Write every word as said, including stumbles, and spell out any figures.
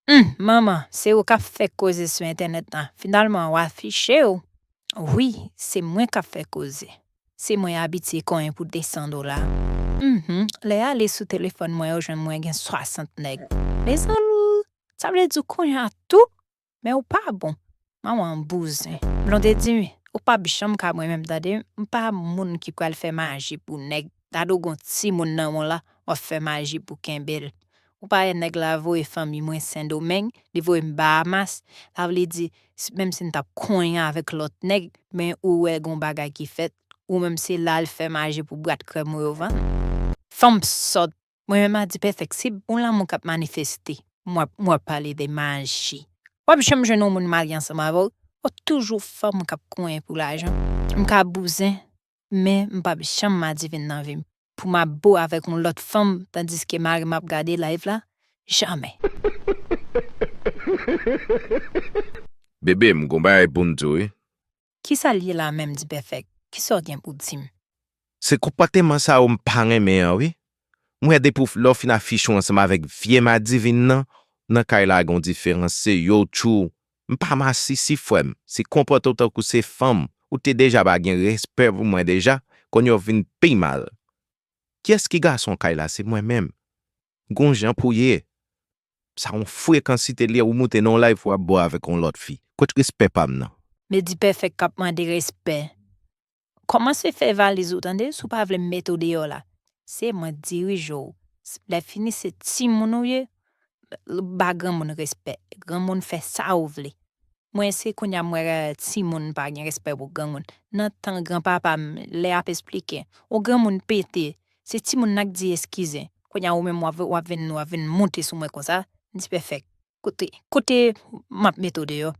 Hum, manman, se ou k ap fè koze sou entènèt la. Finalman, w afiche w. Wi, se mwen k ap fè koze. Se mwen abitye konyen pou de san dola. Mhm, lè ale sou telefòn mwen, yo jwenn mwen gen swasant nèg. Mezanmi, sa vle di w konyen a tou? Men ou pa bon. Manman bouzen. Blonde di, ou p ap janm ka mwen menm tande, m pa moun ki pral fè maji pou nèg. Tande w gon timoun nan men w la, w ap fè maji pou kenbe l. Ou pa wè nèg la voye fanmi mwen Sendomeng, li voye m Bahamas. Sa vle di, s- menm si n t ap konyen avèk lòt nèg, men ou wè gon bagay ki fèt, ou menm se la l fè maji pou bwat krèm ou yo vann. Fanm sòt, mwen menm a di Pèfèk, se bon lanmou k ap manifeste. Mwen ap, mwen ap pale de maji. W ap janm jwenn yon moun marye ansanm avè w, w ap toujou fanm k ap konyen pou lajan. M ka bouzen, men m p ap janm madivin nan vi m. Pou m ap bo avèk yon lòt fanm, tandiske mari m ap gade live la, jamè. Bebe, m gon bagay pou m di w, wi. Kisa l ye la menm, Dipèfèk? Kisa w gen pou di m? Se konpòteman sa yo m pa renmen an, wi. M wè depi w- lè w fin afiche w ansanm avèk vye madivin nan, nan kay la gen yon diferans, se yo tchou. M pa masisi, frè m. Se konpòte w tankou se fanm. Ou te deja pa gen respè pou mwen deja, kounye a w vin pi mal. Kiyès ki gason kay la? Se mwen menm. Gon jan pou w ye. Sa yon frekansite li ye, ou moute nan yon live pou w ap bo avèk yon lòt fi. Kot respè pa m nan? Men Dipèfèk k ap mande respè. Kòmanse fè valiz ou tande, si w pa vle m mete w deyò la. Se mwen dirije w. Lè fini se timoun ou ye, ba granmoun respè. Granmoun fè sa ou vle. Mwen se kounye a m wè timoun pa gen respè pou granmoun. Nan tan granpapa m, lè ap esplike, yon granmoun pete, se timoun nan k di eskize. Kounye a ou menm w ap, w ap vin, w ap vin moute sou mwen konsa, Dipèfèk. Kote, kote m ap mete w deyò?